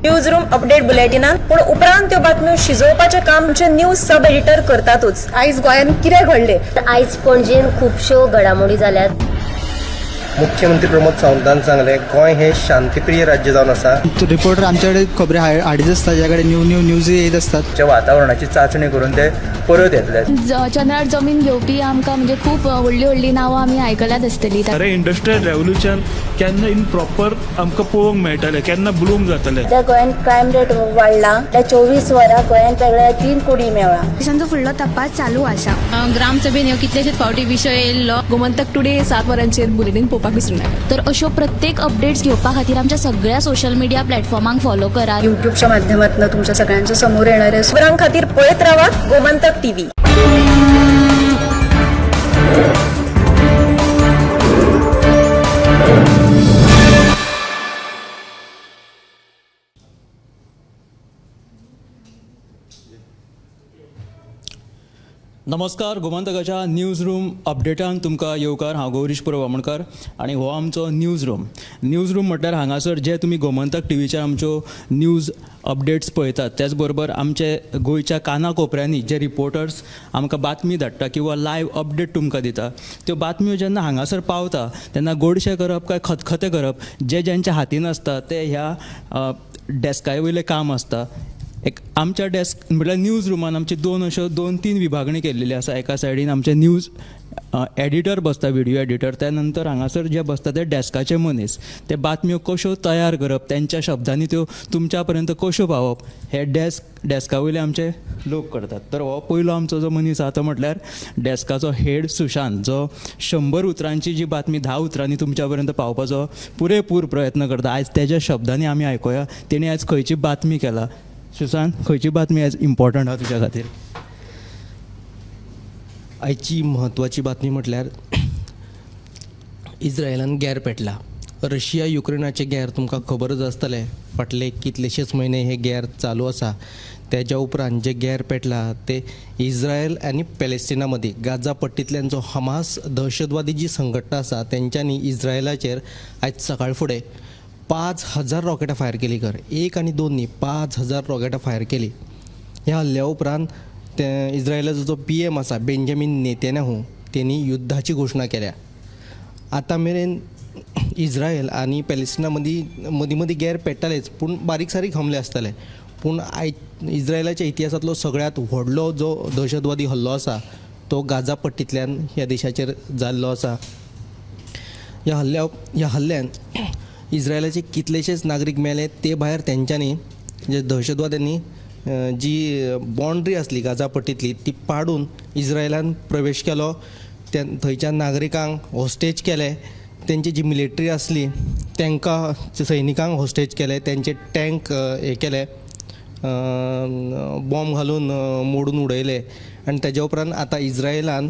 News room update बुलेटिनान, पूण उपरांत त्यो बातम्यो शिजोवपाचें काम आमचे न्यूज सब एडिटर करतातूच. आयज गोंयांत कितें घडलें? आयज पणजेन खुबश्यो घडामोडी जाल्यात. मुख्यमंत्री प्रमोद सावंतान सांगलें, गोंय हें शांतीप्रिय राज्य जावन आसा. रिपोर्टर आमच्याकडे खबरी हाडीत आसता, ज्या कडेन न्यू न्यू न्यूज येत आसतात. च्या वातावरणाची चांचणी करून ते परत येतले. चंद्रार जमीन घेवपी आमकां म्हणजे खूब व्हडलीं व्हडलीं नांवां आमी आयकल्यात आसतलीं. खरें इंडस्ट्रियल रेवोल्युशन केन्ना इन प्रॉपर आमकां पळोवंक मेळटलें, केन्ना ब्लूम जातलें? सध्या गोंयांत क्रायम रेट वाडला. त्या 24 वरां गोंयांत वेगळ्या 3 कुडी मेळ्ळा. पोलिसांचो फुडलो तपास चालू आसा. ग्रामसभेन ह्यो कितलेशेच फावटी विशय येयल्लो. गोमंतक टुडे 7 वरांचेर बुलेटीन पळोवपाक विसरूं नाका. तर अश्यो प्रत्येक अपडेट्स घेवपा खातीर आमच्या सगळ्या सोशल मिडिया प्लॅटफॉर्मांक फॉलो करात. युट्यूबच्या माध्यमातून तुमच्या सगळ्यांच्या समोर येणाऱ्या खबरां खातीर पळयत रावात गोमंतक टीव्ही. नमस्कार, गोमंतकाच्या न्यूज रूम अपडेटान तुमकां येवकार. हांव गौरीश पुरो वामणकार आनी हो आमचो न्यूज रूम. न्यूज रूम म्हटल्यार हांगासर जे तुमी गोमंतक टिवीचेर आमच्यो न्यूज अपडेट्स पळयतात, त्याच बरोबर आमचे गोंयच्या काना कोपऱ्यांनी जे रिपोर्टर्स आमकां बातमी धाडटा किंवा लायव अपडेट तुमकां दिता, त्यो बातम्यो जेन्ना हांगासर पावता तेन्ना गोडशें करप काय खतखतें करप जे ज्यांच्या हातीन आसता ते ह्या डेस्का वयलें काम आसता. एक आमच्या डेस्क म्हटल्यार न्यूज रुमान आमची दोन अश्यो दोन तीन विभागणी केल्लेली आसा. एका सायडीन आमचे न्यूज एडिटर बसता, व्हिडियो एडिटर. त्या नंतर हांगासर जे बसता ते डेस्काचे मनीस, ते बातम्यो कश्यो तयार करप, तेंच्या शब्दांनी त्यो तुमच्या पर्यंत कश्यो पावप हे डेस्का वयले आमचे लोक करतात. तर हो पयलो आमचो जो मनीस आसा तो म्हटल्यार डेस्काचो हेड सुशांत, जो 100 उतरांची जी बातमी 10 उतरांनी तुमच्या पर्यंत पावपाचो पुरेपूर प्रयत्न करता. आयज तेज्या शब्दांनी आमी आयकुया तेणी आयज खंयची बातमी केला. सुशांत, खंयची बातमी आयज इम्पॉर्टंट आहा तुज्या खातीर? आयची म्हत्वाची बातमी म्हटल्यार इस्रायलान गॅर पेटला. रशिया युक्रेनाचें गॅर तुमकां खबरच आसतलें, फाटले कितलेशेच म्हयने हे गॅर चालू आसा. तेज्या उपरांत जे गॅर पेटला ते इस्रायल आनी पॅलेस्टिना मदीं गाजा पट्टींतल्यान जो हमास दहशतवादी जी संघटना आसा तेंच्यांनी इस्रायलाचेर आयज सकाळ फुडें 5000 रॉकेटां फायर केली. खर 1 आनी 2 न्ही, 5000 रॉकेटां फायर केली. ह्या हल्ल्या उपरांत ते इस्रायलाचो जो PM आसा बेंजामीन नेतन्याहू तेणी युद्धाची घोशणा केल्या. आतां मेरेन इस्रायल आनी पॅलेस्टिना मदीं मदीं मदीं गॅर पेट्टालेच, पूण बारीक सारीक हमले आसताले. पूण आयज इस्रायलाच्या इतिहासांतलो सगळ्यांत व्हडलो जो दहशतवादी हल्लो आसा तो गाजा पट्टींतल्यान ह्या देशाचेर जाल्लो आसा. ह्या हल्ल्यान इस्रायलाचे कितलेशेच नागरीक मेले. ते भायर तेंच्यांनी जे दहशतवाद्यांनी जी बाउंड्री आसली गाजा पट्टींतली ती पाडून इस्रायलान प्रवेश केलो. थंयच्या नागरिकांक हॉस्टेज केले, तेंची जी मिलिटरी आसली तांकां सैनिकांक हॉस्टेज केले, तेंचे टँक हे केले, बॉम्ब घालून मोडून उडयले. आनी तेज्या उपरांत आतां इस्रायलान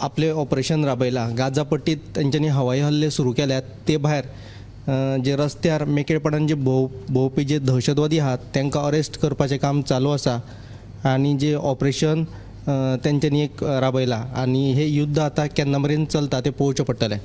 आपलें ऑपरेशन राबयलां. गाजा पट्टीत तेंच्यांनी हवाई हल्ले सुरू केल्यात. ते भायर जे रस्त्यार मेकळेपणान जे भोंवपी जे दहशतवादी आहात तांकां अरेस्ट करपाचें काम चालू आसा आनी जे ऑपरेशन तेंच्यांनी एक राबयलां. आनी हें युद्ध आतां केन्ना मेरेन चलता तें पळोवचें पडटलें.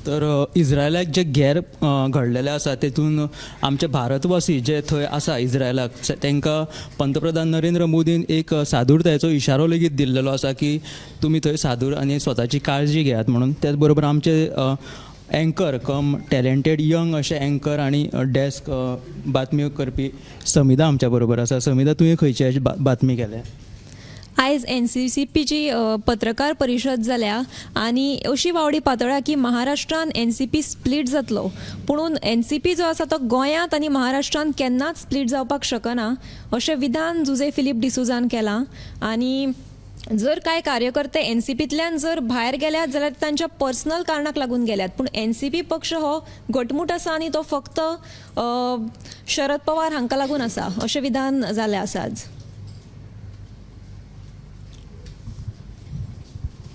तर इस्रायलाक जे गॅर घडलेले आसा तेतून आमचे भारतवासी जे थंय आसा इस्रायलाक तांकां पंतप्रधान नरेंद्र मोदीन एक सादूरतायेचो इशारो लेगीत दिल्लेलो आसा की तुमी थंय सादूर आनी स्वताची काळजी घेयात म्हणून. त्याच बरोबर आमचे एंकर कम टॅलेंटेड यंग अशे एंकर आनी डेस्क बातम्यो करपी समिधा आमच्या बरोबर आसा. समिधा, तुवें खंयची अशी बातमी केल्या? आयज NCCPची पत्रकार परिशद जाल्या आनी अशी वावडी पातळ्या की महाराष्ट्रान NCP split जातलो, पुणून NCP जो आसा तो गोंयांत आनी महाराष्ट्रान केन्नाच स्प्लीट जावपाक शकना अशें विधान जुजे फिलीप डिसुजान केलां. आनी जर कांय कार्यकर्ते NCPंतल्यान जर भायर गेल्यात जाल्यार तांच्या पर्सनल कारणाक लागून गेल्यात, पूण NCP पक्ष हो घटमूट आसा आनी तो फक्त शरद पवार हांकां लागून आसा अशें विधान जालें आसा आज.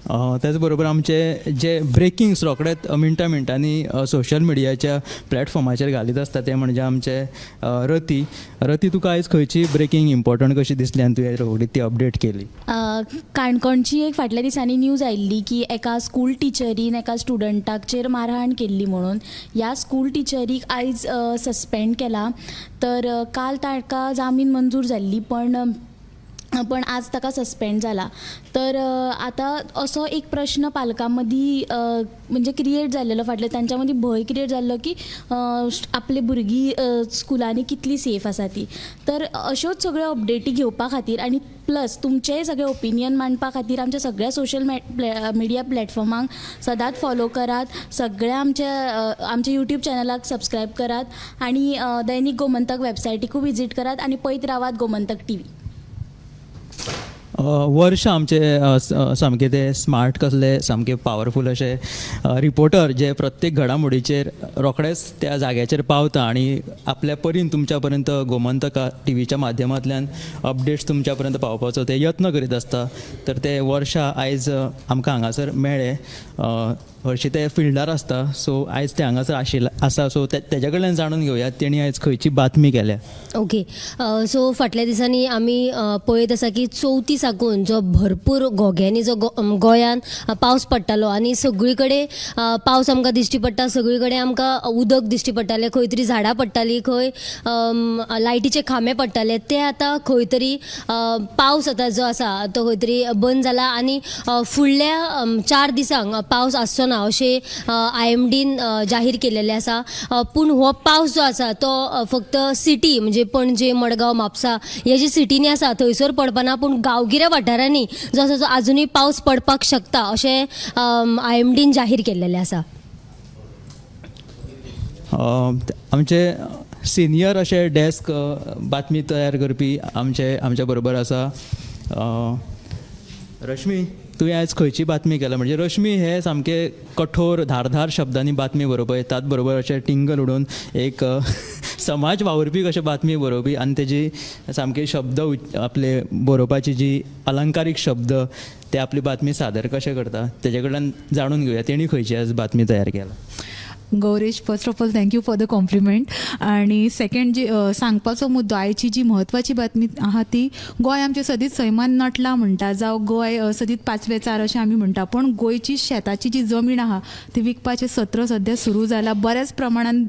त्याच बरोबर आमचे जे ब्रेकिंग्स रोखडेच मिनटां मिनटांनी सोशल मिडियाच्या प्लॅटफॉर्माचेर घालीत आसता ते म्हणजे आमचे रती. रती, तुका आयज खंयची ब्रेकिंग इम्पॉर्टंट कशी दिसली आनी तुवें रोखडी ती अपडेट केली? काणकोणची एक फाटल्या दिसांनी न्यूज आयिल्ली की एका स्कूल टिचरीन एका स्टुडंटाचेर मारहाण केल्ली म्हणून. ह्या स्कूल टिचरीक आयज सस्पेंड केला. तर काल ताका जामीन मंजूर जाल्ली, पण आज ताका सस्पेंड जाला. तर आतां असो एक प्रश्न पालकां मदीं म्हणजे क्रिएट जाल्लेलो, फाटले तांच्या मदीं भंय क्रिएट जाल्लो की आपली भुरगीं स्कुलांनी कितली सेफ आसा ती. तर अश्योच सगळ्यो अपडेटी घेवपा खातीर आनी प्लस तुमचेय सगळे ओपिनियन मांडपा खातीर आमच्या सगळ्या सोशल मिडिया प्लॅटफॉर्मांक सदांच फॉलो करात, सगळ्या आमच्या यूट्यूब चॅनलाक सबस्क्रायब करात आनी दैनीक गोमंतक वेबसायटीकूय विजीट करात आनी पळयत रावात गोमंतक टीव्ही. वर्ष आमचे सामके ते स्मार्ट कसले सामके पावरफूल अशे रिपोर्टर जे प्रत्येक घडामोडीचेर रोखडेच त्या जाग्याचेर पावता आनी आपल्या परीन तुमच्या पर्यंत गोमंतका टीव्हीच्या माध्यमांतल्यान अपडेट्स तुमच्या पर्यंत पावोवपाचो ते यत्न करीत आसता. तर ते वर्षा आयज आमकां हांगासर मेळ्ळे. हरशीं ते फिल्डार आसता, सो आयज ते हांगासर आशिल्ले आसा, सो तेज्या कडल्यान जाणून घेवया तेणी आयज खंयची बातमी केल्या. ओके, सो फाटल्या दिसांनी आमी पळयत आसा की चवथी साकून जो भरपूर घोग्यांनी जो गोंयांत पावस पडटालो आनी सगळी कडेन पावस आमकां दिश्टी पडटा, सगळी कडेन आमकां उदक दिश्टी पडटालें, खंय तरी झाडां पडटालीं, खंय लायटीचे खांबे पडटाले. ते आतां खंय तरी पावस आतां जो आसा तो खंय तरी बंद जाला आनी फुडल्या 4 दिसांक पावस आसचो ना अशें IMDन जाहीर केलेलें आसा. पूण हो पावस जो आसा तो फक्त सिटी म्हणजे पणजे, मडगांव, म्हापसा हे जे सिटींनी आसा थंयसर पडपाना, पूण गांवगिऱ्या वाठारांनी जो आसा तो आजुनूय पावस पडपाक शकता अशें IMDन जाहीर केल्लेलें आसा. आमचे सिनियर अशे डेस्क बातमी तयार करपी आमच्या बरोबर आसा रश्मी. तुवें आयज खंयची बातमी केल्या? म्हणजे रश्मी हे सामके कठोर धारधार शब्दांनी बातमी बरोवपी, त्याच बरोबर अशें टिंगल उडोवन एक समाज वावुरपी कशें बातमी बरोवपी आनी तेजी सामके शब्द आपले बरोवपाची जी अलंकारीक शब्द ते आपली बातमी सादर कशें करता तेजे कडल्यान जाणून घेवया तेणी खंयची आयज बातमी तयार केल्या. Gaurish, first of all thank you for the compliment. आनी सेकंड जी सांगपाचो मुद्दो, आयची जी म्हत्वाची बातमी आहा ती गोंय आमचें सदींच सैमान नटलां म्हणटा, जावं गोंय सदींच पाचवेचार अशें आमी म्हणटा, पूण गोंयची शेताची जी जमीन आहा ती विकपाचें सत्र सद्या सुरू जालां. बऱ्याच प्रमाणान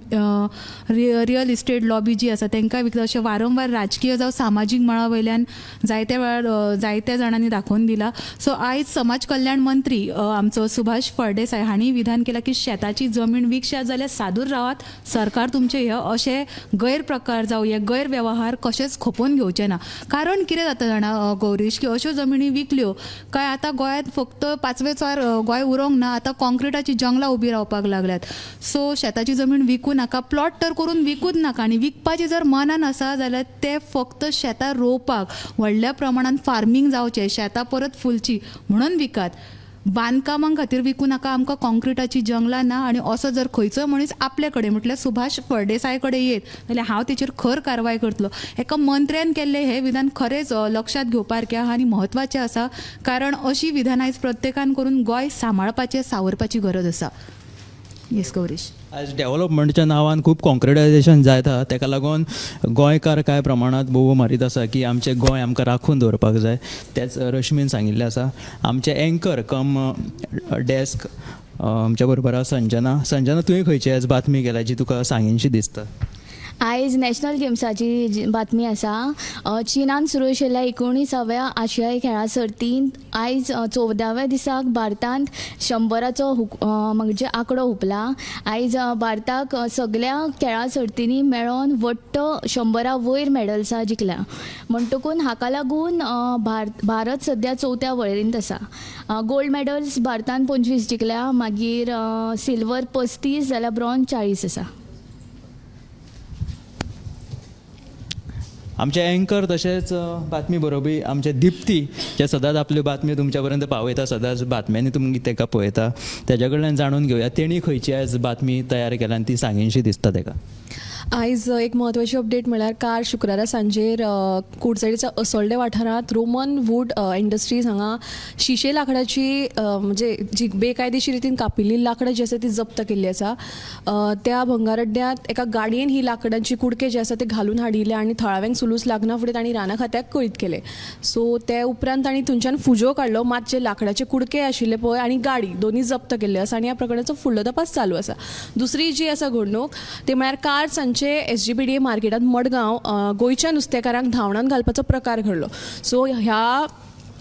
रियल इस्टेट लॉबी जी आसा तांकां विकता अशें वारंवार राजकीय जावं सामाजीक मळा वयल्यान जायत्या वेळार जायत्या जाणांनी दाखोवन दिलां. सो आयज समाज कल्याण मंत्री आमचो सुभाष फळदेसाय हांणी विधान केलां की शेताची जमीन विकशात जाल्यार सादूर रावात, सरकार तुमचे हे अशे गैरप्रकार जावं हे गैरवेव्हार कशेंच खपोवन घेवचे ना. कारण कितें जाता जाणा गौरीश, की अश्यो जमिनी विकल्यो काय आतां गोंयांत फक्त पाचवेचार गोंय उरोंक ना, आतां कॉन्क्रिटाची जंगलां उबीं रावपाक लागल्यात. सो शेताची जमीन विकूं नाका, प्लॉट तर करून विकूच नाका, आनी विकपाची जर मनान आसा जाल्यार ते फक्त शेतां रोवपाक व्हडल्या प्रमाणान फार्मींग जावचें, शेतां परत फुलची म्हणून विकात, बांदकामां खातीर विकूं नाका. आमकां कॉन्क्रिटाची जंगलां ना आनी असो जर खंयचोय मनीस आपले कडेन म्हटल्यार सुभाष फळदेसाय कडेन येत जाल्यार हांव तेचेर खर कारवाय करतलो. एका मंत्र्यान केल्लें हें विधान खरेंच लक्षांत घेवपा सारकें आहा आनी म्हत्वाचें आसा, कारण अशी विधानां आयज प्रत्येकान करून गोंय सांबाळपाचें सावरपाची गरज आसा. येस गौरीश, आयज डेव्हलपमेंटच्या नांवान खूब कॉन्क्रिटायझेशन जायता, तेका लागून गोंयकार कांय प्रमाणांत बोव मारीत आसा की आमचें गोंय आमकां राखून दवरपाक जाय. तेंच रश्मीन सांगिल्लें आसा. आमचें एंकर कम डेस्क आमच्या बरोबर आसा संजना. संजना, तुवें खंयची आयज बातमी केल्या जी तुका सांगीनशी दिसता? आयज नॅशनल गेम्साची बातमी आसा. चीनान सुरू आशिल्ल्या 19व्या आशियाई खेळां सर्तींत आयज 14व्या दिसाक भारतांत 100चो म्हणजे आंकडो हुपला. आयज भारताक सगळ्या खेळां सर्तींनी मेळोन वट्ट 100 वयर मॅडल्सां जिखल्या. म्हणटकून हाका लागून भारत सद्या 4थ्या वळेरींत आसा. गोल्ड मॅडल्स भारतान 25 जिखल्या, मागीर सिल्वर 35 जाल्यार ब्रॉन्ज 40 आसा. आमचे एंकर तशेंच बातमी बरोवपी आमचे दिप्ती जे सदांच आपल्यो बातम्यो तुमच्या पर्यंत पावयता, सदांच बातम्यांनी तुमी ताका पळयता, तेज्या कडल्यान जाणून घेवया तेणी खंयची आयज बातमी तयार केल्या आनी ती सांगीनशी दिसता तेका. आयज एक म्हत्वाची अपडेट म्हळ्यार काल शुक्रारा सांजेर कुडचडेच्या असोल्डें वाठारांत रोमन वूड इंडस्ट्रीज हांगा शिशे लांकडाची म्हणजे जी बेकायदेशीर रितीन कापिल्ली लांकडां जी आसा ती जप्त केल्ली आसा. त्या भंगार अड्ड्यांत एका गाडयेन ही लांकडांची कुडके जे आसा ते घालून हाडिल्ले आनी थळाव्यांक सुलूस लागना फुडें तांणी राना खात्याक कळीत केलें. सो ते उपरांत तांणी थंयच्यान फुजो काडलो, मात जे लांकडाचे कुडके आशिल्ले पळय आनी गाडी दोनी जप्त केल्ले आसा आनी ह्या प्रकरणाचो फुडलो तपास चालू आसा. दुसरी जी आसा घडणूक ते म्हळ्यार काल सांजचे SGPDA मार्केटांत मडगांव गोंयच्या नुस्तेकारांक धांवणान घालपाचो प्रकार घडलो. सो ह्या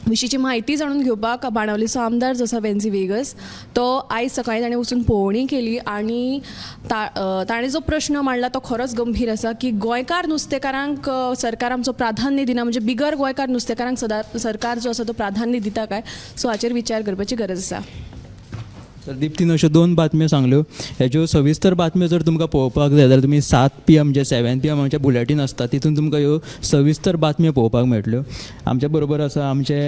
विशींची म्हायती जाणून घेवपाक बाणावलीचो आमदार जो आसा वेन्झी वेगस तो आयज सकाळीं ताणें वचून पळोवणी केली आनी ताणें जो प्रश्न मांडला तो खरोच गंभीर आसा की गोंयकार नुस्तेकारांक सरकार आमचो प्राधान्य दिना, म्हणजे बिगर गोंयकार नुस्तेकारांक सदां सरकार जो आसा तो प्राधान्य दिता काय, सो हाचेर विचार करपाची गरज आसा. तर दीप्तीन अश्यो दोन बातम्यो सांगल्यो. हेज्यो सविस्तर बातम्यो जर तुमकां पळोवपाक जाय जाल्यार तुमी 7 PM जे 7 PM आमचे बुलेटीन आसता तितून तुमकां ह्यो सविस्तर बातम्यो पळोवपाक मेळटल्यो. आमच्या बरोबर आसा आमचे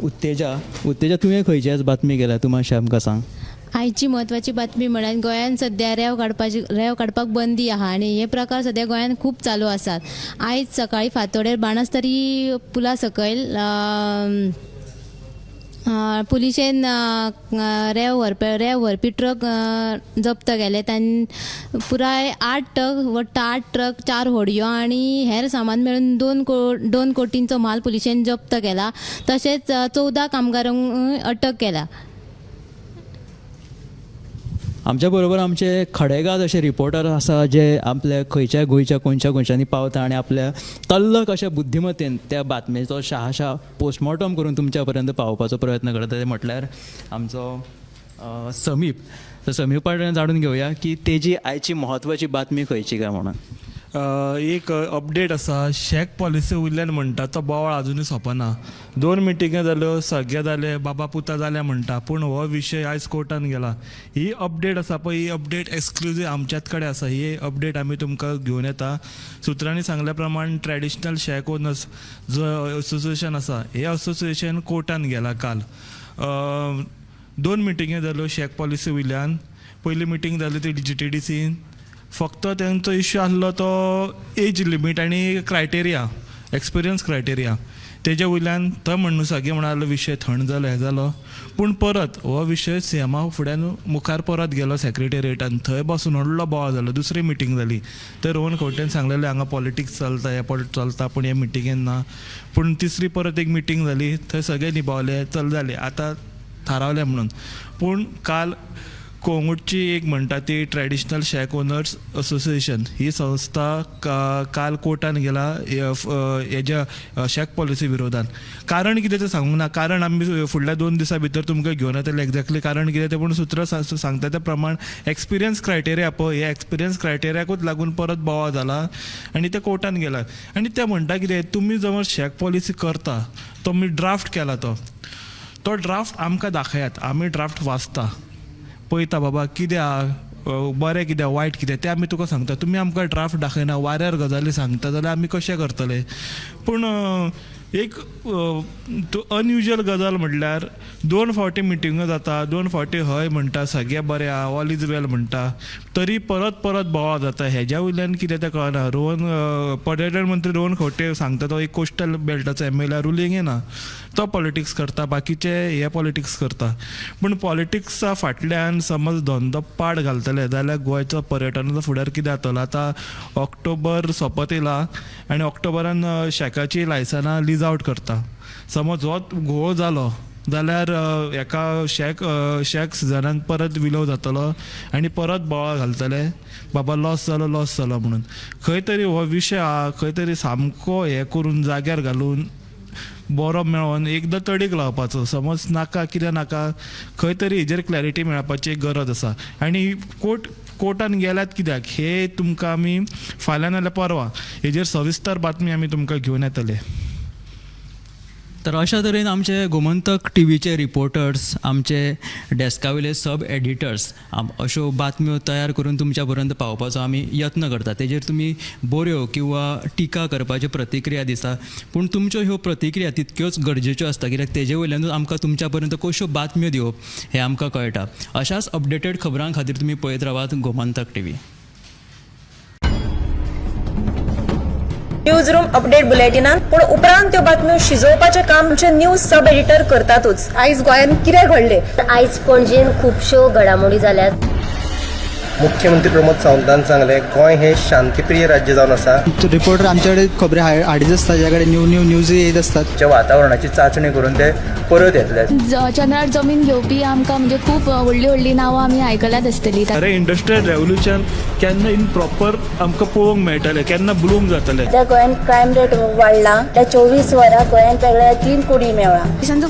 उत्तेजा. उत्तेजा, तुवें खंयची आज बातमी केल्या तूं मातशें आमकां सांग. आयची म्हत्वाची बातमी म्हळ्यार गोंयांत सद्या रेंव काडपाक बंदी आहा आनी हे प्रकार सद्या गोंयांत खूब चालू आसात. आयज सकाळीं फांतोडेर बाणस्तारी पुला सकयल पुलिशेन रेंव व्हरपी ट्रक जप्त केले. तांणी पुराय 8 ट्रक, वट्ट 8 ट्रक, 4 होडयो आनी हेर सामान मेळून 2 कोटींचो म्हाल पुलिशेन जप्त केला. तशेंच 14 कामगारांक अटक केला. आमच्या बरोबर आमचे खडेगाद अशे रिपोर्टर आसा जे आपल्या खंयच्या गोंयच्या कोनच्या कोनशांनी पावता आनी आपल्या तल्लक अशा बुद्धिमत्तेन त्या बातमेचो शहाशा पोस्टमॉर्टम करून तुमच्या पर्यंत पावोवपाचो प्रयत्न करता. ते म्हटल्यार आमचो समीप. तर समीपा कडल्यान जाणून घेवया की तेजी आयची म्हत्वाची बातमी खंयची काय म्हणून. एक अपडेट आसा, शॅक पॉलिसी वयल्यान म्हणटा तो बोवाळ आजुनूय सोंपना. 2 मिटिंग्यो जाल्यो, सगळे जाले, बाबा पुता जाल्या म्हणटा, पूण हो विशय आयज कोर्टान गेला. ही अपडेट आसा पळय, ही अपडेट एक्सक्लुजीव आमच्याच कडेन आसा. ही अपडेट आमी तुमकां घेवन येता. सुत्रांनी सांगल्या प्रमाण ट्रेडिशनल शॅक ओनर्स जो एसोसिएशन आसा, हे एसोसिएशन कोर्टान गेला काल. 2 मिटिंग्यो जाल्यो शॅक पॉलिसी वयल्यान. पयली मिटींग जाली ती GTDCन. फक्त तेंचो इश्यू आसलो तो एज लिमीट आनी क्रायटेरिया, एक्सपिरियन्स क्रायटेरिया. तेजे वयल्यान थंय म्हणून सगळे म्हणालो विशय थंड जालो, हें जालो. पूण परत हो विशय सीएमा फुड्यान मुखार परत गेलो सेक्रेटेरिएटान. थंय बसून व्हडलो बोवाळ जालो. दुसरी मिटींग जाली थंय रोहन खंवटेन सांगलेलें हांगा पॉलिटिक्स चलता, हें पॉलिटिक्स चलता, पूण हे मिटिंगेन ना. पूण तिसरी परत एक मिटींग जाली, थंय सगळे निभावले, चल जाले, आतां थारावलें म्हणून. पूण काल कोंगुटची एक म्हणटा ती ट्रेडिशनल शॅक ओनर्स असोसिएशन ही संस्था काल कोर्टान गेला हेज्या शॅक पॉलिसी विरोधान. कारण कितें तें सांगूंक ना, कारण आमी फुडल्या 2 दिसां भितर तुमकां घेवन येतले एक्झॅक्टली कारण कितें तें. पूण सुत्रां सांगता त्या प्रमाण एक्सपिरियन्स क्रायटेरिया पळय, हे एक्सपिरियन्स क्रायटेरियाकूच लागून परत बोवाळ जाला आनी ते कोर्टान गेला. आनी ते म्हणटा कितें, तुमी जर शॅक पॉलिसी करता, तो मी ड्राफ्ट केला, तो ड्राफ्ट आमकां दाखयात, आमी ड्राफ्ट वाचता, पळयता बाबा कितें आहा, बरें कितें वायट कितें तें आमी तुका सांगता. तुमी आमकां ड्राफ्ट दाखयना, वाऱ्यार गजाली सांगता जाल्यार आमी कशें करतले. पूण एक अनयुजल गजाल म्हटल्यार 2 फावटी मिटिंगो जाता, 2 फावटी हय म्हणटा, सगळें बरें आहा, ऑल is वेल म्हणटा, तरी परत परत बोवाळ जाता. हेज्या वयल्यान कितें तें कळना. रोहन पर्यटन मंत्री रोहन खंवटे सांगता तो एक कोस्टल बेल्टाचो MLA, ruling येना, तो पॉलिटिक्स करता, बाकीचे हे पॉलिटिक्स करता. पूण पॉलिटिक्सा फाटल्यान समज धंदो पाड घालतले जाल्यार गोंयचो पर्यटनाचो फुडार कितें जातलो. आतां ऑक्टोबर सोंपत येयला आनी ऑक्टोबरान शॅकाची लायसनां लीज आवट करता. समज हो घोळ जालो जाल्यार हेका शॅक सिजनाक परत विलोव जातलो आनी परत बोवाळ घालतले, बाबा लॉस जालो, लॉस जालो म्हणून. खंय तरी हो विशय आहा, खंय तरी सामको हें करून जाग्यार घालून बरो मेळोन एकदां तडीक लावपाचो. समज नाका कितें नाका, खंय तरी हेजेर क्लॅरिटी मेळपाची गरज आसा. आनी कोर्टान गेल्यात कित्याक हे तुमकां आमी फाल्यां नाल्यार परवां हेजेर सविस्तर बातमी आमी तुमकां घेवन येतले. तर अशा तरेन आमचे गोमंतक टीव्हीचे रिपोर्टर्स, आमचे डेस्का वयले सब एडिटर्स अश्यो बातम्यो तयार करून तुमच्या पर्यंत पावोवपाचो आमी यत्न करता. तेजेर तुमी बऱ्यो किंवा टिका करपाच्यो प्रतिक्रिया दिता, पूण तुमच्यो ह्यो प्रतिक्रिया तितक्योच गरजेच्यो आसता, कित्याक तेजे वयल्यानूच आमकां तुमच्या पर्यंत कश्यो बातम्यो दिवप हें आमकां कळटा. अशाच अपडेटेड खबरां खातीर तुमी पळयत रावात Gomantak TV. News room update बुलेटिनान पूण उपरांत त्यो बातम्यो शिजोवपाचें काम आमचे न्यूज सब एडिटर करतातूच. आयज गोंयांत कितें घडलें, आयज पणजेन खुबश्यो घडामोडी जाल्यात. मुख्यमंत्री प्रमोद सावंतान सांगलें, गोंय हें शांतीप्रिय राज्य जावन आसा. रिपोर्टर आमचे कडेन खबरी हाडीत आसता, ज्या कडेन न्यू न्यू न्यूज येत आसतात. वातावरणाची चांचणी करून ते परत येतले. चंद्रार जमीन घेवपी आमकां म्हणजे खूब व्हडलीं व्हडलीं नांवां आमी आयकल्यात आसतलीं. खरें इंडस्ट्रियल रेवोल्युशन केन्ना इन प्रॉपर आमकां पळोवंक मेळटलें, केन्ना ब्लूम जातलें. सध्या गोंयांत क्रायम रेट वाडला. त्या 24 वरां गोंयांत वेगळ्या 3 कुडी मेवळा. दिसांचो.